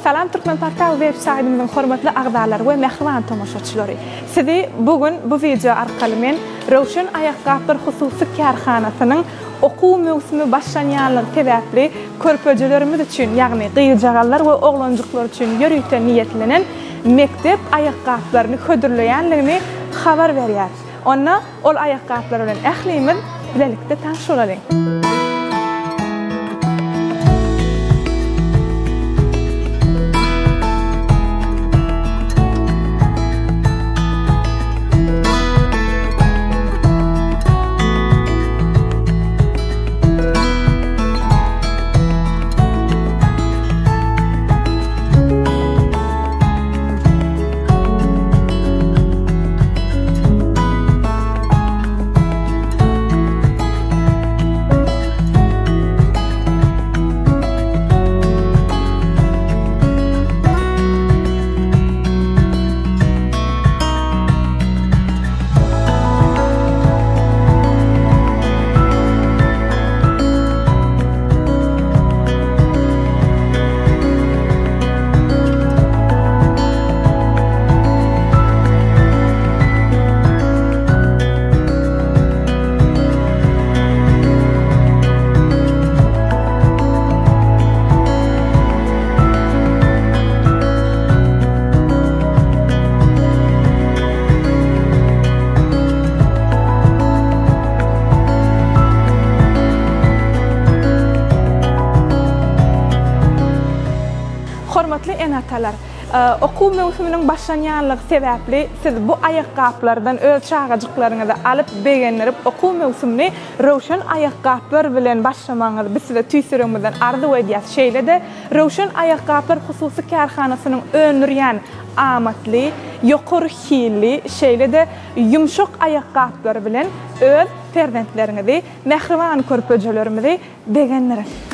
Salam Türkmenportal web saýtymyzyň hormatly agzalary we mähriban tomaşaçylary! Sizi bu gün bu wideo arkaly men Röwşen aýakgaplar hususy kärhanasynyň okuw möwsümi başlanýanlygy sebäpli körpejelerimiz üçin, ýagny gyzjagazlar we oglanjyklar üçin ýörite niýetlenen mekdep aýakgaplaryny hödürleýänligini habar berýär. Onda ol aýakgaplar bilen ählimiz bilelikde tanyş bolalyň. Hormatly ene-atalar! Okuw möwsüminiň başlanýanlygy sebäpli siz bu aýakgaplardan öz çagajyklaryňyzy alyp begendirip okuw möwsümini röwşen aýakgaplar bilen başlamagyňyzy biz size tüýs ýüregimizden arzuw edýäs. Şeýle-de Röwşen aýakgaplar hususy kärhanasynyň öndürýän amatly, ýokary hilli, şeýle-de ýumşak aýakgaplary bilen öz perzentleriňizi, mähriban körpejelerimizi begendiriň!